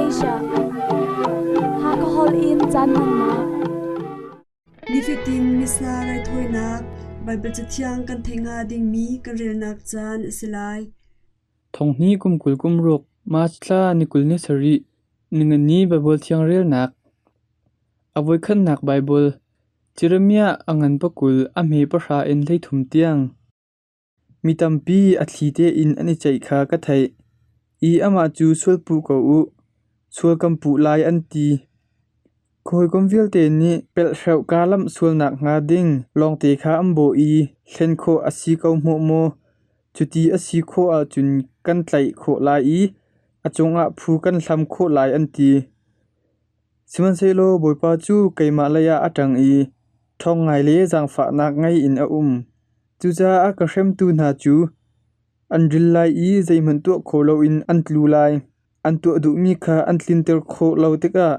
Asia. Hakha holh in caan hmannak. Nifatin Missa raithawinak Baibal Cathiang kan theih hnga dingmi kan relnak caan a si lai. Thonghnih kum 20 kum ruk March thla ni 27 ningani Baibal Thiang relnak. A voikhatnak Baibal Jeremiah a ngan pakul a hme pahra in 13 tiang. Mi tampi a thli tein an i ceih kha ka theih i amah cu sual puh ko u, sual kan puh lai an ti. Ka hawikom vialte nih pelhreuh kaa lamh sual nakhnga ding lawngte kha an bawh i hlen khawh a si ko hmawh maw? Cuti a si khawh ahcun kan tlaih khawh lai i a cungah phu kan hlam khawh lai an ti. Sihmanhsehlaw Bawipa cu keimah leiah a ṭang i ṭhawng ngai le zaangfahnak ngei in a um. Cucaah a ka hremtu hna cu an ril lai i zeihmanh tuah khawh loin an tlu lai. An tuah duhmi kha an tlinter khawh lo tikah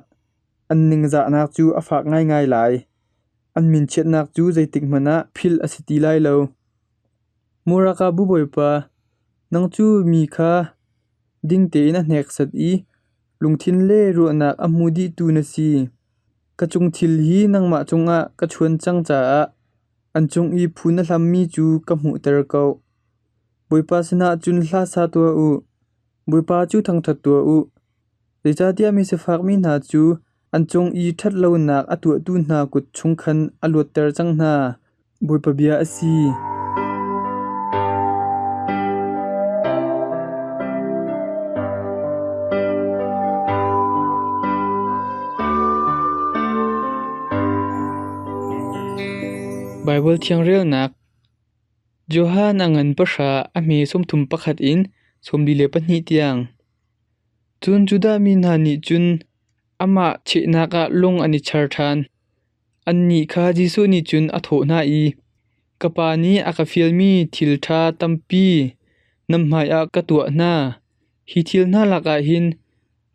an ningzahnak cu a fak ngaingai lai. An minchiatnak cu zeitikhmanh ah philh a si ti lai lo. Maw ralkapbu Bawipa, nang cu mi kha ding tein a hneksat i lungthin le ruahnak a hmu dihtu na si. Ka cung thil hi nangmah cungah ka chuan cang caah an cung i phu na hlammi cu ka hmuhter ko. Bawipa sinah cun hla sa tuah u; Bawipa cu thangṭhat tuah u. Zeicahtiah misifak mi hna cu an cung i ṭhat lonak a tuahtu hna kut chung khan a luatter cang hna. Bawipa bia a si. Baibal Thiang relnak Johan a ngan pahra a hme 31 in 42 tiang. Cun Judah mi hna nih cun amah chehnak ah lung an i char ṭhan. Annih kha Jesuh nih cun a thawh hna i, Ka Pa nih a ka fialmi thil ṭha tampi nan hmaiah ka tuah hna. Hi thil hna lakah hin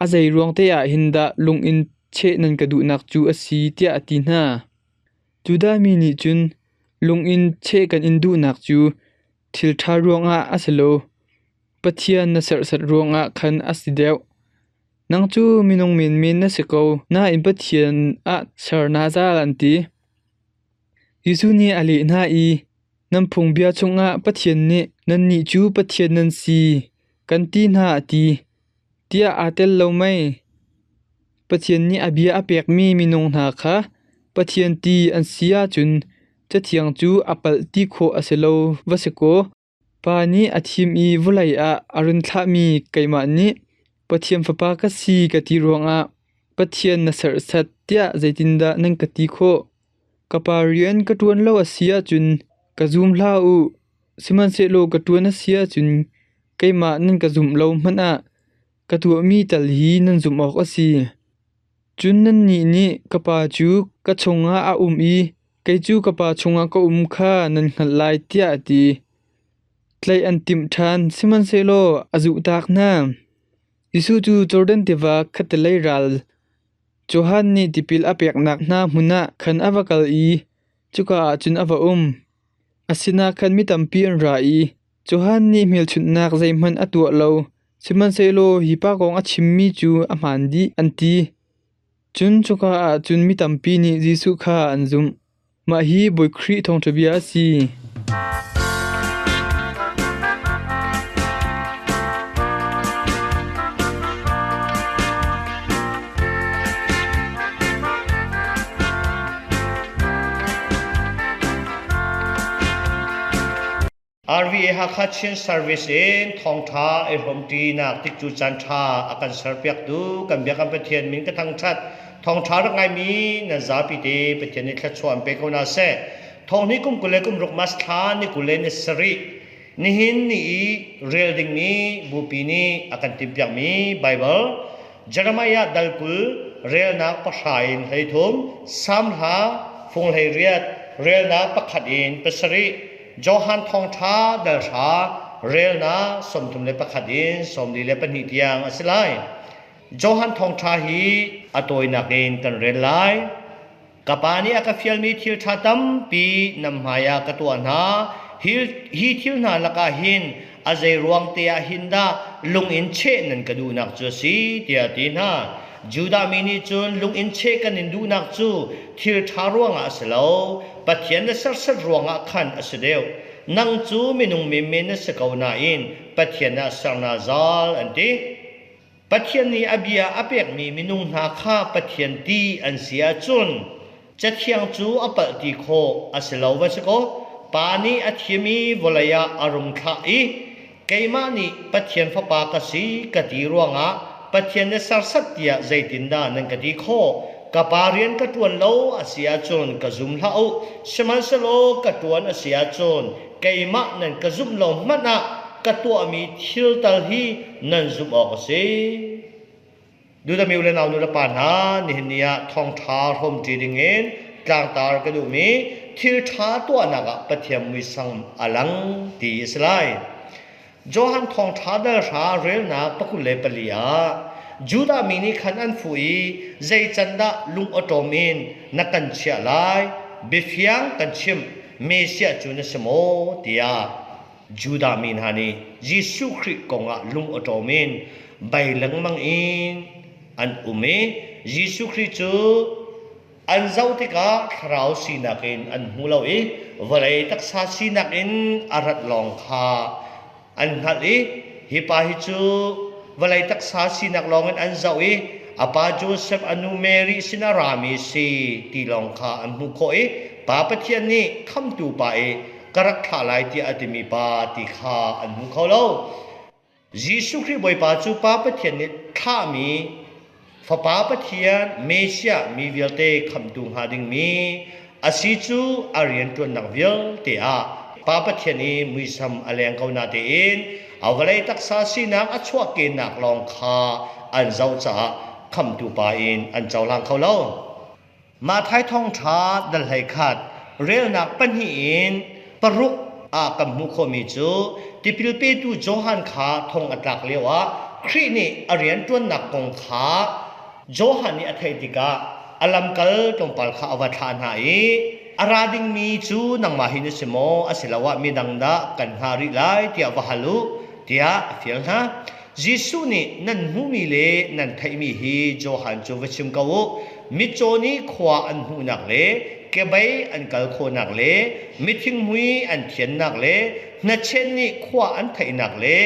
a zei ruang te ah hin dah lung in cheh nan ka duhnak cu a si, tiah a ti hna. Judah mi nih cun lung in cheh kan in duhnak cu thil ṭha ruangah a si lo, Pathian na serhsat ruangah khan a si deuh. Nang cu minung menmen na si ko, nain Pathian ah ser naa zal an ti. Jesuh nih a leh hna i, Nan phungbia chungah Pathian nih nannih cu Pathian nan si, kan ti hna a ti, tiah aa tel lo mei? Pathian nih a bia a pekmi minung hna kha Pathian ti an si ahcun Cathiang cu a palh ti khawh a si lo va si kaw Pa nih a thim i vawlei ah a run thlahmi keimah nih Pathian Fapa ka si ka ti ruangah Pathian na serhsat tiah zeitindah nan ka ti khawh? Ka Pa rian ka ṭuan lo a si ahcun ka zum hlah u, sihmanhsehlaw ka ṭuan a si ahcun keimah nan ka zumh lo hmanh ah ka tuahmi tal hi nan zumh awk a si. Cun nannih nih ka Pa cu ka chungah a um i kei cu ka Pa chungah ka um kha nan hngalh lai, tiah a ti. Tlaih an timh ṭhan, sihmanhsehlaw a zuhtak hna. Jesuh cu Jordan tiva khattelei ral Johan nih tipil a peknak hna hmun ah khan a va kal i cuka ah cun a va um. A sinah khan mi tampi an ra i Johan nih hmelchunhnak zeihmanh a tuah lo, sihmanhsehlaw hi pa kong a chimmi cu a hmaan dih, an ti. Cun cuka ah cun mi tampi nih Jesuh kha an zumh. Mah hi Bawi Khrih thawngṭha bia a si. RVA Hakha Chin Service in thawngṭha i hrawmṭinak tikcu caanṭha a kan serpiaktu kan biakam Pathian min ka thangṭhat. Thawngṭha rak ngaimi nan zapi te Pathian nih thluachuah an pe ko hna seh. Thawng kum 20 le kum ruk mas thla ni 20 le ni sarih nihin ni i rel dingmi bupi nih a kan timhpiakmi Bible Jeremiah dal 20 relnak pahra in 13 Salm hla fung 18 relnak pakhat in pasarih Johan Thawngṭha dal hra relnak 31 in 42 tiang a si lai. Johan Thawngṭha hi a tawinak in kan rel lai. Ka Pa nih a ka fialmi thil ṭha tampi nan hmaiah ka tuah hna. Hi thil hna lakah hin a zei ruang te ah hin dah lung in cheh nan ka duhnak cu a si tiah a ti hna. Judah mi nih cun lung in cheh kan in duhnak cu thil ṭha ruangah a si lo, Pathian na serhsat ruangah khan a si deuh. Nang cu minung menmen na si ko nain Pathian ah ser naa zal, an ti. Pathian nih a bia a pekmi minung hna kha Pathian ti an si ahcun Cathiang cu a palh ti khawh a si lo va si kaw, Pa nih a thim i vawlei ah a rung thlah i keimah nih Pathian Fapa ka si ka ti ruangah Pathian na serhsat tiah zeitindah nan ka ti khawh? Ka Pa rian ka ṭuan lo a si ahcun ka zum hlah u, sihmanhsehlaw ka ṭuan a si ahcun keimah nan ka zumh lo hmanh ah ka tuahmi thil tal hi nan zumh awk a si. Dudami u le nau nu le pa hna, nihin ni ah thawngṭha hrawmṭi dingin tlangtar ka duhmi thil ṭha tuahnak ah Pathian muisam a lang ti a si lai. Johan thawngṭha dal hra relnak 24 ah Judah mi nih khan an fuh i zei can dah lung awṭawm in na kan chiah lai, biafiang kan chimh, Messiah cu na si maw? tiah Judah mi hna nih Jesuh Khrih kongah lung awṭawm in bei lengmang in an um i Jesuh Khrih cu an zoh tikah thlarau sinak in an hmu lo i vawlei taksa sinak in a rat lawng kha an hngalh i hi pa hi cu vawlei taksa sinak lawngin an zoh i a pa Joseph a nu Mary sinah rami si ti lawng kha an hmuh khawh i Pa Pathian nih khamtu pa i ka rak thlah lai tiah a timi pa ti kha an hmu kho lo. Jesuh Khrih Bawipa cu Pa Pathian nih thlahmi Fapa Pathian Messiah mi vialte khamhtu hnga dingmi a si cu a rianṭuannak vialte ah Pa Pathian i muisam a leng ko natein a vawlei taksa sinak a chuahkehnak lawng kha an zoh caah khamhtu pa in an cohlang kho lo. Matthai thawngṭha dal 11 relnak pahnih in paruk ah kan hmuh khawhmi cu tipil petu Johan kha thong a tlak lioah Khrih nih a rianṭuannak kong kha Johan nih a theih tikah a lamkal tlawmpal kha a va thlah hna i a ra dingmi cu nangmah hi na si maw asiloah midang dah kan hngah rih lai tiah va hal u tiah a fial hna. Jesuh nih nan hmuhmi le nan theihmi hi Johan cu va chim ko u. Mitcaw nih khua an hmuhnak le kebei an kal khawhnak le mithinghmui an thiannak le hnachet nih khua an theihnak le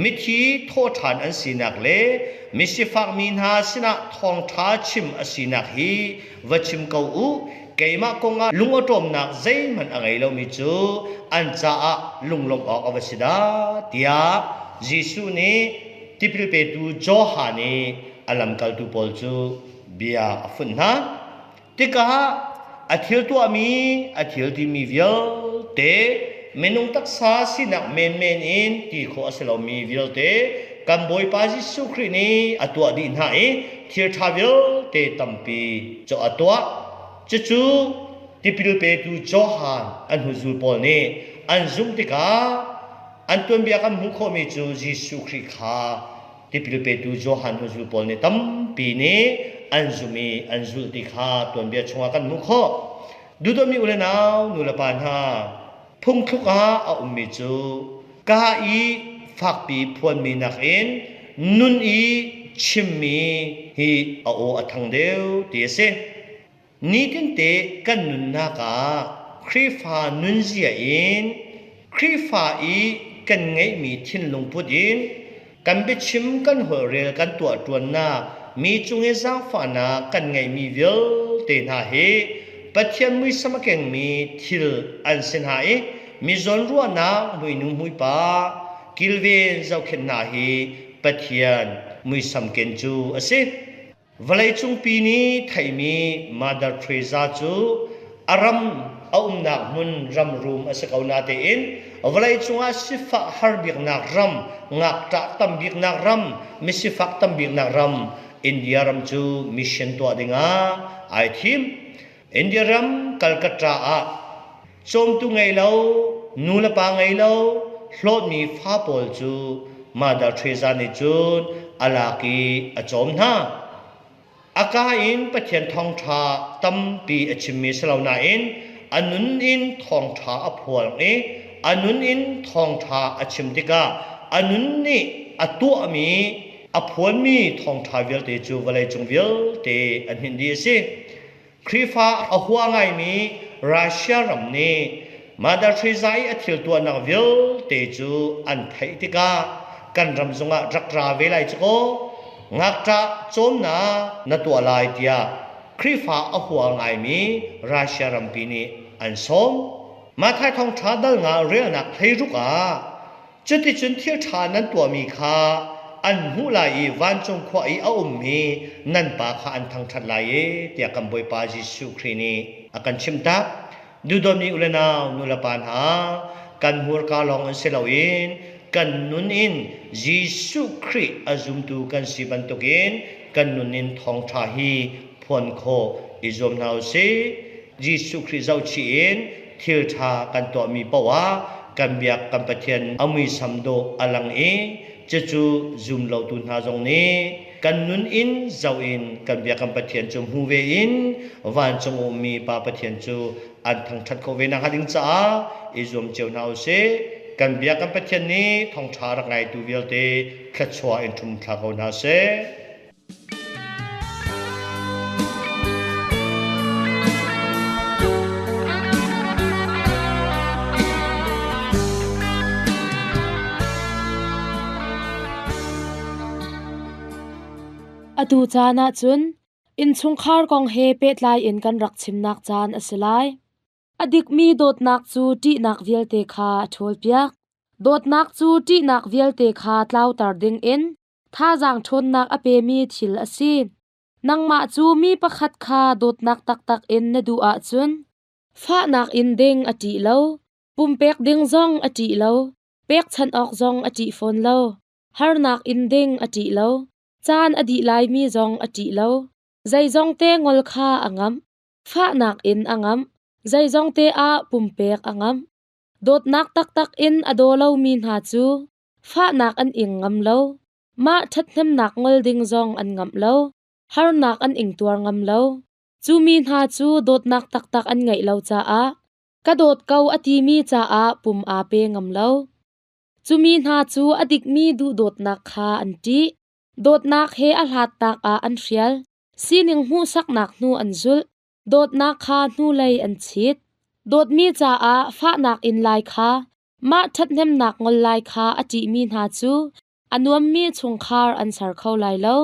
mithi thawhṭhan an sinak le misifak mi hna sinah thawngṭha chim a sinak hi va chim ko u. Keimah kongah lungawṭawmnak zeihmanh a ngei lomi cu an caah lunglawmh awk a va si dah tiah Jesuh nih tipil petu Johan i a lamkaltu pawl cu bia a funh hna. Tikah a thil tuahmi, a thil timi vialte minung taksa sinak menmen in ti khawh a si lomi vialte kan Bawipa Jesuh Khrih nih a tuah dih hna i thil ṭha vialte tampi cu a tuah. Cucu tipil petu Johan an hnuzul pawl nih an zumh tikah an tuanbia kan hmuh khawhmi cu Jesuh Khrih kha tipil petu Johan hnuzul pawl nih tampi nih an zumh i an zulh ti kha tuanbia chungah kan hmuh khawh. Duhdawtmi u le nau, nu le pa hna, phungthluk ah a ummi cu ka i fakpi phuanmi nakin nun i chimmi hi a aw a thang deuh ti a si. Nitinte kan nunnak ah Khrihfa nunzia in Khrihfa i kan ngeihmi thinlung put in kan biachim kan holhrel kan tuahṭuannak mi cung i zaangfahnak kan ngeihmi vialte hna hi Pathian muisam a kengmi thil an si hna i mi zawnruahnak muinu muipa kilven zohkhenh hna hi Pathian muisam ken cu a si. Vawleicungpi nih theihmi Mother Teresa cu a ram a umnak hmun ram rum a si ko natein vawleicung ah sifah har biknak ram, ngakṭah tam biknak ram, misifak tam biknak ram India ram cu mission tuah dingah ai thim. India ram Calcutta ah cawmtu ngei lo, nu le pa ngei lo, hlawtmi fa pawl cu Mother Teresa nih cun a lak i a cawm hna. A ka in Pathian thawngṭha tampi a chimmi si lo nain a nun in thawngṭha a phuang i a nun in thawngṭha a chim tikah a nun nih. a tuahmi a phuanmi thawngṭha vialte cu vawleicung vialte an hninh dih a si. Khrihfa a hua ngaimi Russia ram nih Mother Teresa i a thil tuahnak vialte cu an theih tikah kan ram zongah rak ra ve lai cu kaw ngakṭah cawmnak na tuah lai tiah Khrihfa a hua ngaimi Russia rampi nih an sawm. Matthai thawngṭha dal nga relnak 16 ah cuticun thil ṭha nan tuahmi kha an hmuh lai i vancung khua i a ummi nan Pa kha an thangṭhat lai e tiah kan Bawipa Jesuh Khrih nih a kan chimtak. Duhdawtmi u le nau nu le pa hna, kan hmurka lawng in si loin kan nun in Jesuh Khrih a zumtu kan si bantukin kan nun in thawngṭha hi phuan khawh i zuam hna u sih. Jesuh Khrih zohchih in thil ṭha kan tuahmi paoh ah kan biak kan Pathian a muisam dawh a lang i cucu zum lotu hna zong nih kan nun in zoh in kan biak kan Pathian cu hmu ve in vancung ummi Pa Pathian cu an thangṭhat khawh ve nakhnga ding caah i zuam cio hna u sih. Kan biak kan Pathian nih thawngṭha rak ngaitu vialte thluachuah in ṭhum thla ko hna seh. Atu caan ahcun innchungkhar kong he pehtlai in kan rak chimnak caan a si lai. A dikmi dawtnak cu ṭihnak vialte kha a ṭhawlpiak. Dawtnak cu ṭihnak vialte kha tlauter dingin thazaang ṭhawnnak a pemi thil a si. Nangmah cu mi pakhat kha dawtnak taktak in na duh ahcun fahnak in ding a ṭih lo, pumpek ding zong a ṭih lo, pekchanh awk zong a ṭih fawn lo, harnak in ding a ṭih lo, caan a dih laimi zong a ṭih lo, zeizong te ngol kha a ngamh, fahnak in a ngamh, zeizong te ah pumpek a ngamh. Dawtnak taktak in a daw lomi hna cu Fahnak an ing ngam lo. Mah ṭhathnemnak ngol ding zong an ngamh lo. Harnak an ingtuar ngam lo. Cu mi hna cu dawtnak taktak an ngeih lo caah ka dawt ko a timi caah pum aa pe ngam lo. Cu mi hna cu a dikmi duhdawtnak kha an ṭih. Dawtnak he a hlatnak ah an hrial. Sining hmuhsaknak hnu an zulh. Dawtnak kha hnulei an chit. Dawtmi caah fahnak in lai kha Mah ṭhathnemnak ngol lai kha a ṭihmi hna cu a nuammi chungkhar an ser kho lai lo.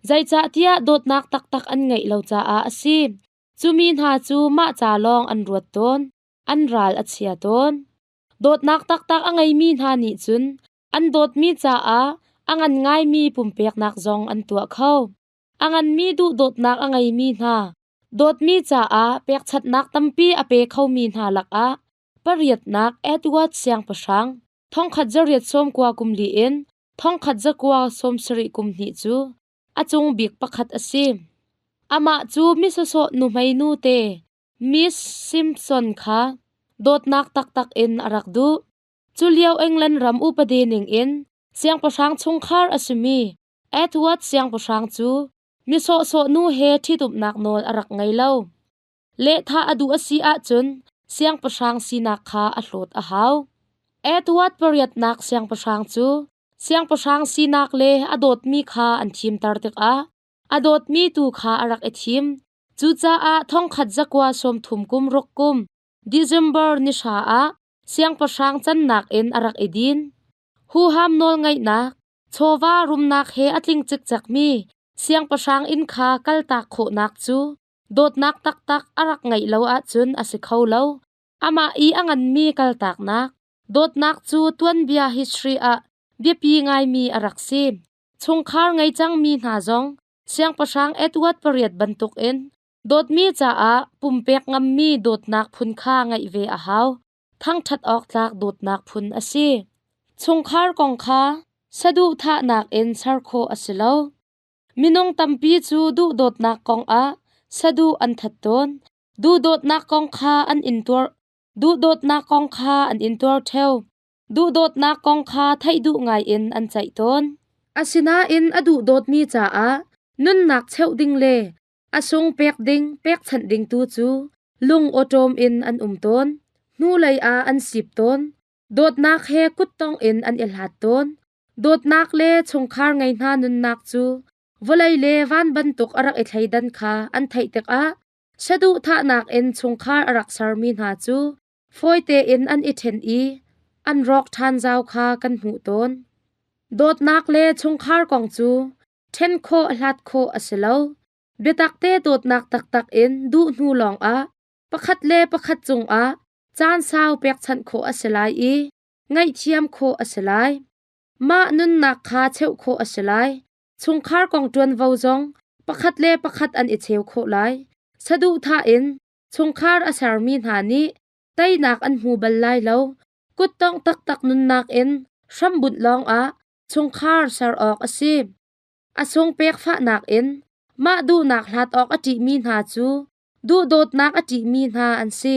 Zeicahtiah dawtnak taktak an ngeih lo caah a si. Cu mi hna cu mah ca lawng an ruat tawn, an ral a chia tawn. Dawtnak taktak a ngeimi hna nih cun an dawtmi caah a ngan ngaimi pumpeknak zong an tuah kho. A nganmi duhdawtnak a ngeimi hna, dawtmi caah pekchanhnak tampi a pe khomi hna lakah Pariatnak Edward Siangpahrang 1890 kum li in 1970 kum hnih cu a cung bik pakhat a si. Amah cu misawsawh nuhmei nute Miss Simpson kha dawtnak taktak in a rak duh. Cu lio England ram upadi ning in siangpahrang chungkhar a simi Edward Siangpahrang cu mi sawhsawh nu he ṭhitumnak nawl a rak ngei lo. Lehthah a duh a si ahcun siangpahrang sinak kha a hlawt a hau. Edward pariatnak siangpahrang cu siangpahrang sinak le a dawtmi kha an thimter tikah a dawtmi tu kha a rak i thim. Cucaah 1936 kum December ni hra ah siangpahrang cannak in a rak i din. Huham nawlngeihnak, chawva rumnak he a tling cikcekmi siangpahrang inn kha kaltak khawhnak cu Dawtnak taktak a rak ngeih lo ahcun a si kho lo. Amah i a nganmi kaltaknak, dawtnak cu tuanbia history ah biapi ngaimi a rak si. Chungkhar ngei cangmi hna zong Siangpahrang Edward pariat bantukin dawtmi caah pumpek ngammi dawtnak phun kha ngeih ve a hau. Thangṭhat awk tlak dawtnak phun a si. Chungkhar kong kha saduhthahnak in ser khawh a si lo. Minung tampi cu duhdawtnak kongah saduh an that tawn. Duhdawtnak kong kha an intuar duhdawtnak kong kha an intuar ṭheo. Duhdawtnak kong kha theih duh ngaiin an ceih tawn. Asinain a duhdawtmi caah nunnak cheuh ding le a sung pek ding pekchanh ding tu cu lung awṭawm in an um tawn. Hnulei ah an sip tawn. Dawtnak he kuttong in an i hlat tawn. Dawtnak le chungkhar ngei hna nunnak cu vawlei le van bantuk a rak i thleidan kha an theih tikah saduhthahnak in chungkhar a rak sermi hna cu fawi tein an i ṭhen i an rawk ṭhan zau kha kan hmuh tawn. Dawtnak le chungkhar kong cu ṭhen khawh hlat khawh a si lo. Biatakte dawtnak taktak in duh hnu lawngah pakhat le pakhat cungah caan sau pekchanh khawh a si lai i ngaihthiam khawh a si lai. Mah nunnak kha cheuh khawh a si lai. Chungkhar kong ṭuanvo zong pakhat le pakhat an i cheu khawh lai. Saduhthah in chungkhar a sermi hna nih teinak an hmu bal lai lo. Kuttongh taktak nunnak in hrambunh lawngah chungkhar ser awk a si. A sung pek fahnak in mah duhnak hlat awk a ṭihmi hna cu duhdawtnak a ṭihmi hna an si.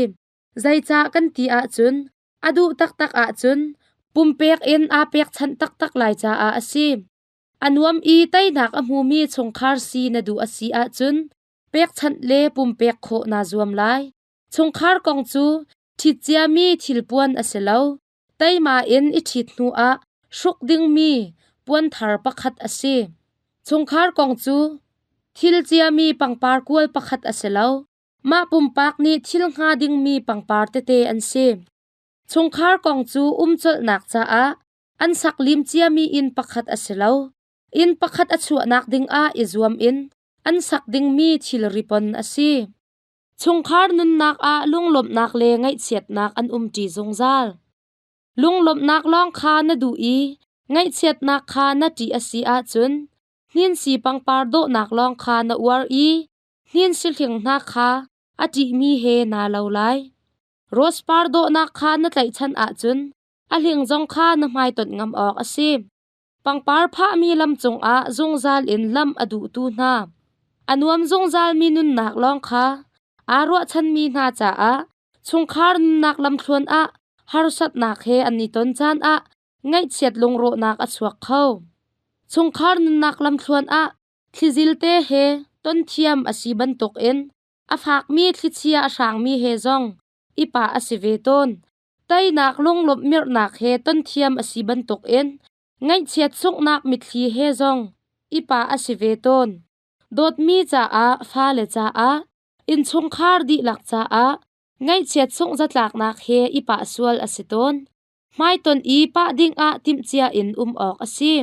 Zeicah kan ti ahcun a duh taktak ahcun pumpek in aa pekchanh taktak lai caah a si. A nuam i teinak a hmumi chungkhar si na duh a si ahcun pekchanh le pumpek khawh naa zuam lai. Chungkhar kong cu ṭhit ciami thilpuan a si lo. Teima in i ṭhit hnuah hruk dingmi puanthar pakhat a si. Chungkhar kong cu thil ciami pangpar kual pakhat a si lo. Mah pumpak nih thil hnga dingmi pangpar tete an si. Chungkhar kong cu umcolhnak caah an sak lim ciami inn pakhat a si lo. Inn pakhat a chuahnak dingah i zuam in an sak dingmi thilri pon a si. Chungkhar nunnak ah lunglawmhnak le ngaihchiatnak an umṭi zungzal. Lunglawmhnak lawng kha na duh i ngaihchiatnak kha na ṭih a si ahcun hninsi pangpar dawhnak lawng kha na uar i hninsi hling hna kha a ṭihmi he naa lo lai. Rose par dawhnak kha na tlaihchan ahcun a hling zong kha na hmaitonh ngam awk a si. Pangpar phahmi lam cungah zungzal in lam a duhtu hna, a nuam zungzalmi nunnak lawng kha aa ruahchanmi hna caah chungkhar nunnak lamthluan ah harsatnak he an i ton caan ah ngaihchiat lungrawhnak a chuak kho. Chungkhar nunnak lamthluan ah thlizil te he ton thiam a si bantukin a fakmi thlichia a hrangmi he zong i pah a si ve tawn. Teinak lunglawmh mirhnak he ton thiam a si bantukin ngaihchiat sunghnak mitthli he zong i pah a si ve tawn. Dawtmi caah, fale caah, innchungkhar dihlak caah ngaihchiat sungh zatlaknak he i pah sual a si tawn. Hmaitonh i pah dingah timhcia in um awk a si.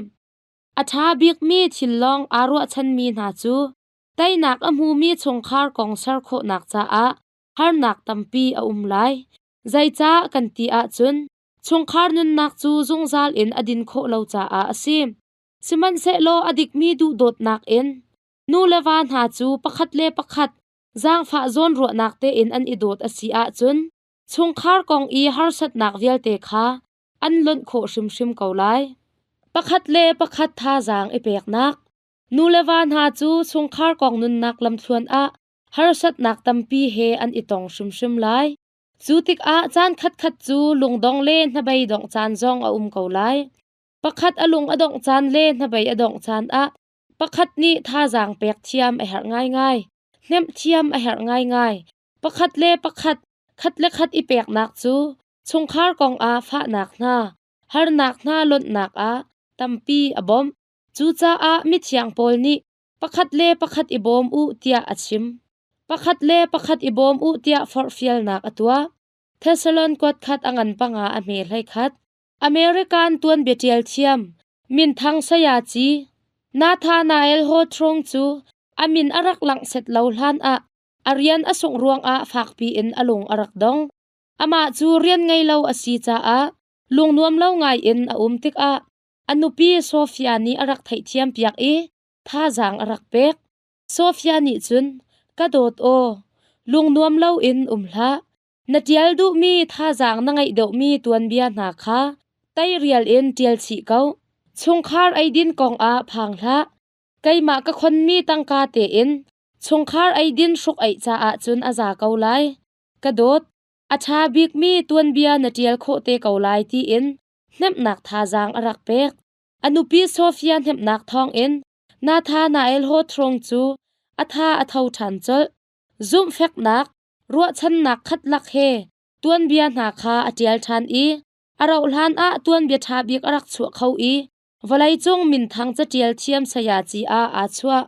A ṭha bikmi thil lawng aa ruahchanmi hna cu teinak a hmumi chungkhar kong ser khawhnak caah harnak tampi a um lai. Zeicah kan ti ahcun chungkhar nunnak cu zungzal in a din khawh lo caah a si. Sihmanhsehlaw a dikmi duhdawtnak in nu le va hna cu pakhat le pakhat zaangfah zawnruahnak tein an i dawt a si ahcun chungkhar kong i harsatnak vialte kha an lonh khawh hrimhrim ko lai. Pakhat le pakhat thazaang i peknak. Nu le va hna cu chungkhar kong nunnak lamthluan ah harsatnak tampi he an i tong hrimhrim lai. Cu tikah caan khatkhat cu lungdong le hnabei dongh caan zong a um ko lai. Pakhat a lung a dongh caan le hnabei a dongh caan ah pakhat nih thazaang pek thiam a herh ngaingai, hnemh thiam a herh ngaingai. Pakhat le pakhat, khat le khat i peknak cu chungkhar kong ah fahnak hna, harnak hna lonhnak ah tampi a bawmh. Cucaah mithiang Paul nih pakhat le pakhat i bawm u tiah a chim. Pakhat le pakhat i bawm u tiah forhfialnak a tuah. Thessalon kuat khat a ngan panga a hme hlei khat. American tuanbia ṭial thiam minthang sayaci Nathanael Hawthorne cu a min a rak langh set lo hlan ah a rian a sungh ruangah fakpi in a lung a rak dong. Amah cu rian ngei lo a si caah lungnuam lo ngai in a um tikah a nupi Sophia nih a rak theihthiam piak i thazaang a rak pek. Sophia nih cun, Ka dawt aw, lungnuam loin um hlah. Na ṭial duhmi thazaang na ngeih deuhmi tuanbia hna kha teirial in ṭial chih ko. Chungkhar eidin kongah phang hlah. Keimah ka khonmi tangka tein chungkhar eidin hruk-eih caah cun a za ko lai. Ka dawt, a ṭha bikmi tuanbia na ṭial khawh te ko lai tiin hnemhnak thazaang a rak pek. A nupi Sophia hnemhnak thawngin Nathanael Hawthorne cu a tha a tho ṭhan colh. Zumhfeknak, ruahchannak khat lak he tuanbia hna kha a ṭial ṭhan i a rauhhlan ah tuanbia ṭha bik a rak chuah kho i Vawleicung minthang catial thiam sayaci ah aa chuah.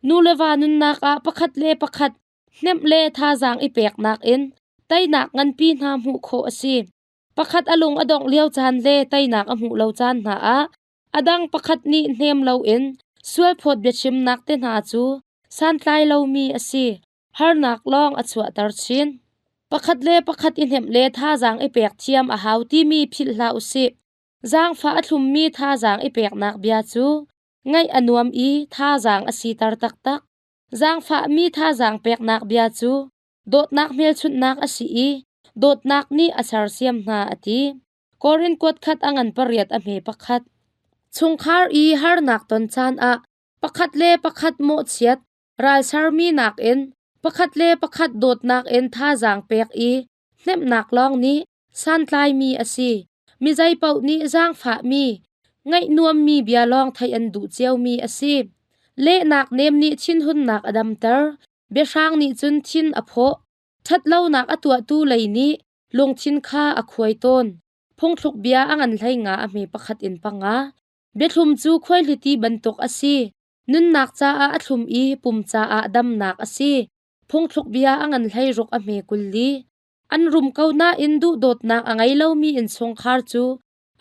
Nu le va nunnak ah pakhat le pakhat hnemh le thazaang i peknak in teinak nganpi hna hmuh khawh a si. Pakhat a lung a dongh lio caan le teinak a hmuh lo caan hna ah a dang pakhat nih hnem loin sualphawt biachimnak te hna cu santlai lomi a si. Harnak lawng a chuahter chin. Pakhat le pakhat i hnemh le thazaang i pek thiam a hau timi philh hlah u sih. Zaangfah a thlummi thazaang i peknak bia cu ngaih a nuam i thazaang a siter taktak. Zaangfahmi thazaang peknak bia cu dawtnak hmelchunhnak a si i dawtnak nih a sersiam hna a ti. Korin kuat khat a ngan pariat a hme pakhat. Chungkhar i harnak ton caan ah pakhat le pakhat mawhchiat, ralsermi nakin pakhat le pakhat dawtnak in thazaang pek i hnemhnak lawng nih santlaimi a si. Mi zeipaoh nih zaangfahmi, ngaih nuammi bia lawng theih an duh ciomi a si. Lehnak nem nih thinhunnak a damter, biahrang nih cun thin a phawh. Ṭhatlonak a tuahtu lei nih lungthin kha a khuai tawn. Phungthluk bia a ngan hlei nga a hme pakhat in panga. Biathlum cu khuaihliti bantuk a si. Nunnak caah a thlum i pum caah damnak a si. Phungthluk bia a ngan hlei ruk a hme 20. An rum ko nain duhdawtnak a ngei lomi innchungkhar cu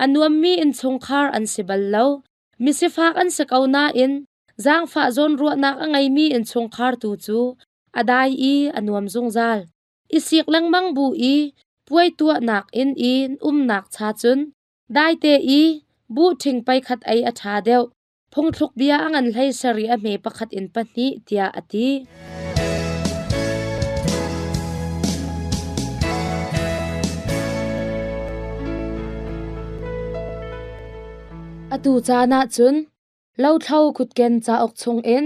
a nuammi innchungkhar an si bal lo. Misifak an si ko nain zaangfah zawnruahnak a ngeimi innchungkhar tu cu a dai i a nuam zungzal. I sik lengmang bu i puai tuahnak inn i umnak cha cun daite i buh ṭhing pei khat ei a ṭha deuh. Phungthluk bia a ngan hlei sarih a hme pakhat in pahnih tiah a ti. Atu caan ah cun lothlo kutken cauk chungin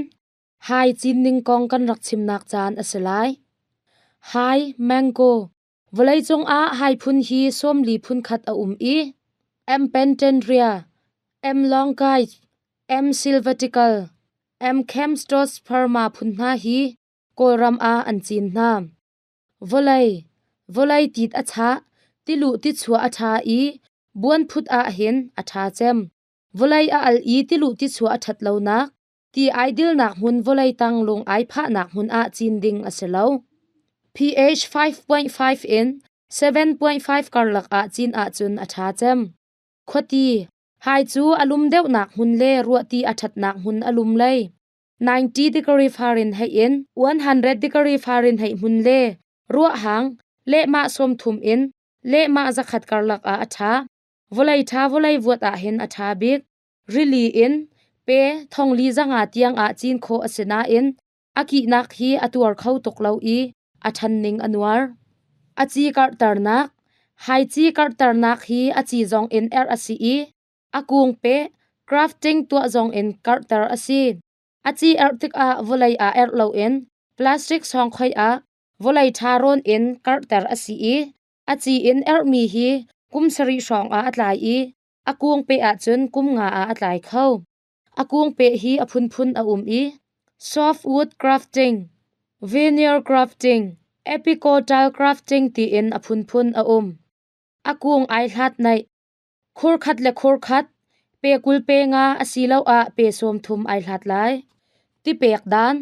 hai cinning kong kan rak chimnak caan a si lai. Hai, mango, Vawleicung ah hai phun hi 40 phunkhat a um i M. pentandria, M. longae, M. sylvatical, M. Camptosperma phun hna hi Kawlram ah an cin hna. Vawlei, vawlei tit a chah, tiluh tichuah a ṭha i buanphut ah hin a ṭha cem. Vawlei a al i tiluh tichuah a ṭhat lonak, ti ai dilnak hmun vawlei tang lung ai phahnak hmun ah cin ding a si lo. pH 5.5 in 7.5 karlak ah cin ahcun a ṭha cem. Khuati, hai cu a lum deuhnak hmun le ruahti a ṭhatnak hmun a lum lei. 90 degree Fahrenheit in 100 degree Fahrenheit hmun le ruahhang lehmah 30 in lehmah 100 karlak ah a ṭha. Vawlei ṭha vawlei vuat ah hin a ṭha bik. Rili in pe thongli zanga tiang ah cin khawh a si nain a kihnak hi a tuar kho tuk lo i a ṭhan ning a nuar. A ci karhternak Hai ci karhternak hi a ci zong in erh a si i a kung peh grafting tuah zong in karhter a si. A ci erh tikah vawlei ah erh loin plastic sawngkhoi ah vawlei ṭha rawn in karhter a si i a ci in erhmi hi kum sarih hrawng ah a tlai i A kung peh ahcun kum nga ah a tlai kho. A kung peh hi a phunphun a um i softwood grafting, veneer grafting, epicotyl grafting tiin a phunphun a um. A kung ai hlat naih. Khur khat le khur khat, pe 20 pe nga asiloah pe 30 ai hlat lai. Tipek dan.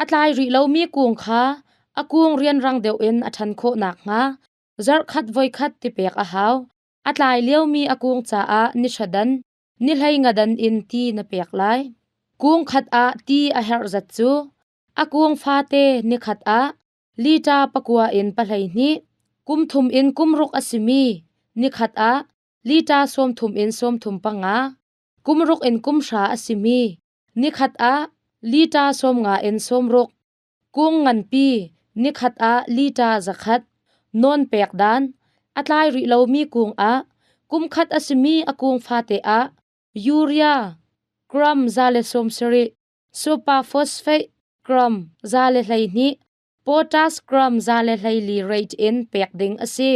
A tlai rih lomi kung kha a kung rianrang deuh in a ṭhan khawh nakhnga zarhkhat voikhat tipek a hau. A tlai liomi a kung caah ni hra dan, ni hlei nga dan in ti na pek lai. Kung khat ah ti a herh zat cu a kung fate ni khat ah lita 9 in 12, kum thum in kum ruk a simi ni khat ah lita 30 in 35, kum ruk in kum hra a simi ni khat ah lita 50 in 60, Kung nganpi nikhat ah lita 100 nawn pek dan a tlai rih lomi kung ah kum khat a simi a kung fate ah urea gram 170, superphosphate gram 112, potash gram 114 rate in pek ding a si.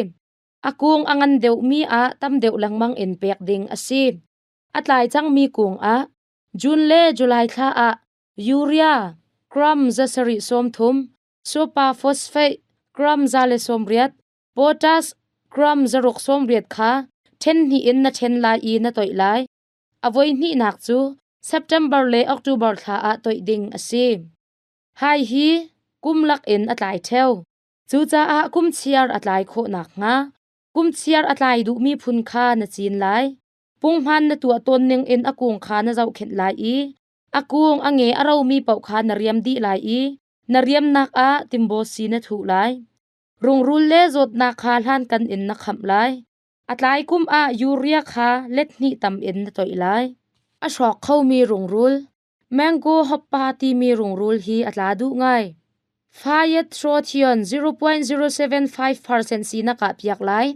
A kung a ngan deuhmi ah tam deuh lengmang in pek ding a si. A tlai cangmi kung ah June le July thla ah Urea gram 730, superphosphate gram 180, potash gram 680 kha ṭhen hnih in na ṭhen lai i na toih lai. A voihnihnak cu September le October thla ah toih ding a si. Hai hi kum lak in a tlai ṭheo. Cucaah kum chiar a tlai khawh nakhnga kum chiar a tlai duhmi phun kha na cin lai. Punghman na tuah tawn ning in a kung kha na zohkhenh lai i a kung a nge a romi paoh kha na riam dih lai i na riamnak ah timbaw si na thuh lai. Rungrul le zawtnak kha hlankan in na khamh lai. A tlai kum ah urea kha let hnih tam in na toih lai. A hrawk khomi rungrul, mango hoppa timi rungrul hi a tla duh ngai. Phytophthora 0.075% si na kah piak lai.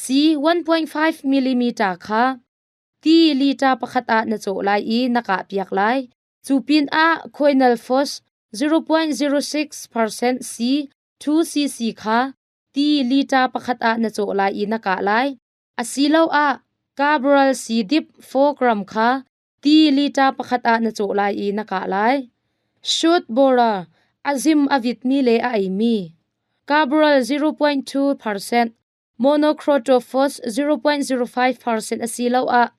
C 1.5 mm kha ti liter pakhat ah na cawh lai i na kah piak lai. Cu pinah Quinalphos 0.06% C 2 cc kha ti liter pakhat ah na cawh lai i na kah lai. Asiloah Cabral C dip 4 gram kha ti liter pakhat ah na cawh lai i na kah lai. Shoot borer a zim a vitmi le a eimi. Cabral 0.2%, Monocrotophos 0.05% asiloah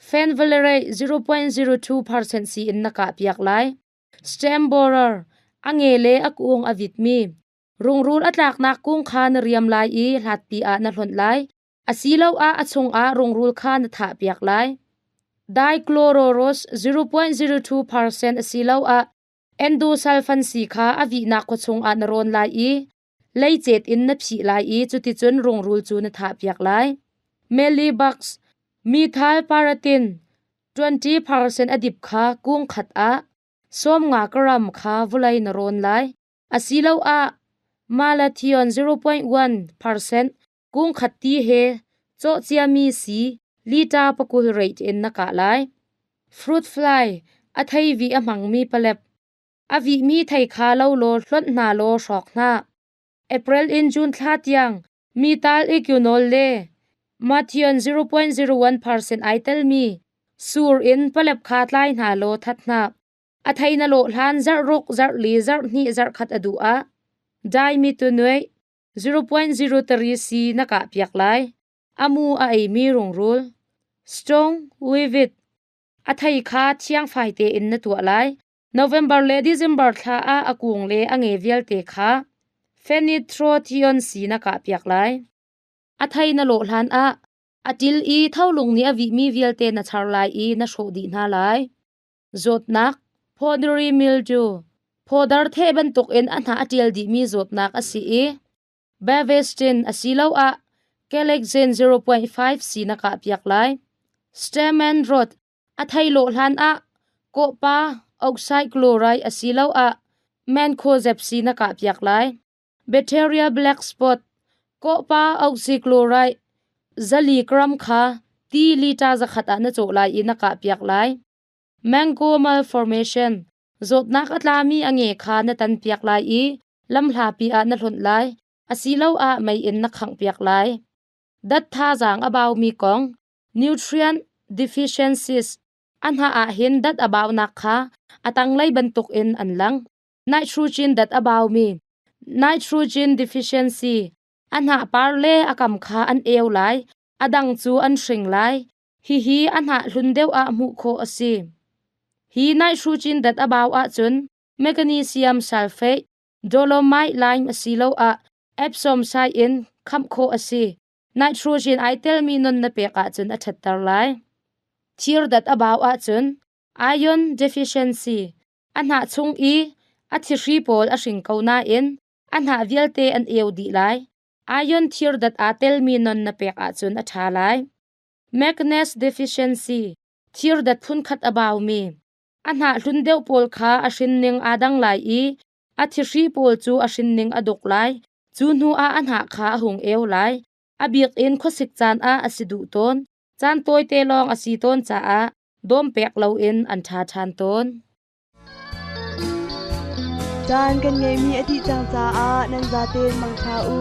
Fenvalerate 0.02% si in na kah piak lai. Stem borer a nge le a kung a vitmi. Rungrul a tlaknak kung kha na riam lai i hlatpi ah na hlonh lai. Asiloah a chungah rungrul kha na thahpiak lai. Dichlororose 0.02% asiloah endosulfan si kha a vihnak khua chungah na rawn lai i leicet in na phih lai i cuticun rungrul cu na thahpiak lai. Mealybugs methyl paratin 20% a dip kha kung khat ah 50 gram kha vawlei na rawn lai. Asiloah malathion 0.1% kung khat ti he cawh ciami si liter pakul rate in na kah lai. Fruit fly a thei vi a hmangmi palep a vihmi thei kha lo law hlonh hna law hrawk hna. April in June thla tiang methyl equinol le mathion 0.01% ai telmi sur in palep kha tlai hna law that hna. A thei na lawh hlan zarh ruk, zarh li, zarh hnih, zarh khat a duh ah dimethoate 0.03 C na kah piak lai. Amu a eimi rungrul Stone weevil a thei kha thiangfai tein na tuah lai. November le December thla ah a kung le a nge vialte kha Fenitrothion si na kah piak lai. A thei na lawh hlan ah a til i tholung nih a vihmi vialte na char lai i na hrawh dih hna lai. Zawtnak Powdery mildew Powder theh bantukin a hnah a ṭial dihmi zawtnak a si i Bavestin asiloah Calexin 0.5 si na kah piak lai. Stamen rot a thei lawh hlan ah kawhpa oxide chloride asiloah mancozeb si na kah piak lai. Bacteria black spot kawhpa oxychloride zali gram kha ti liter zakhat ah na cawh lai i na kah piak lai. Mango malformation zawtnak a tlami a nge kha na tan piak lai i lamhlapi ah na hlonh lai asiloah mei in na khangh piak lai. Dat thazaang a baumi kong nutrient deficiencies a hnah ah hin dat a baunak kha a tanglei bantuk in an lang. Nitrogen dat a baumi nitrogen deficiency a hnah par le a kam kha an eu lai a dang cu an hring lai. Hihi a hnah hlun deuh ah hmuh khawh a si. Hi nitrogen dat a bau ahcun magnesium sulfate, dolomite lime asiloah Epsom sai in khamh khawh a si. Nitrogen ai telmi non na pek ahcun a ṭhatter lai. Thir dat a bau ahcun iron deficiency a hnah chung i a thihri pawl a hring ko nain a hnah vialte an eu dih lai. Iron thir dat aa telmi non na pek ahcun a ṭha lai. Magnesium deficiency thir dat phunkhat a baumi a hnah hlun deuh pawl kha a hrinning aa dang lai i a thihri pawl cu a hrinning a duk lai. Cu hnu ah a hnah kha a hung eu lai. A bik in khuasik caan ah a si duh tawn. Caan tawite lawng a si tawn caah dawm pek loin an ṭha ṭhan tawn. Caan kan ngeihmi a dih cang caah nan zaten mangṭha u.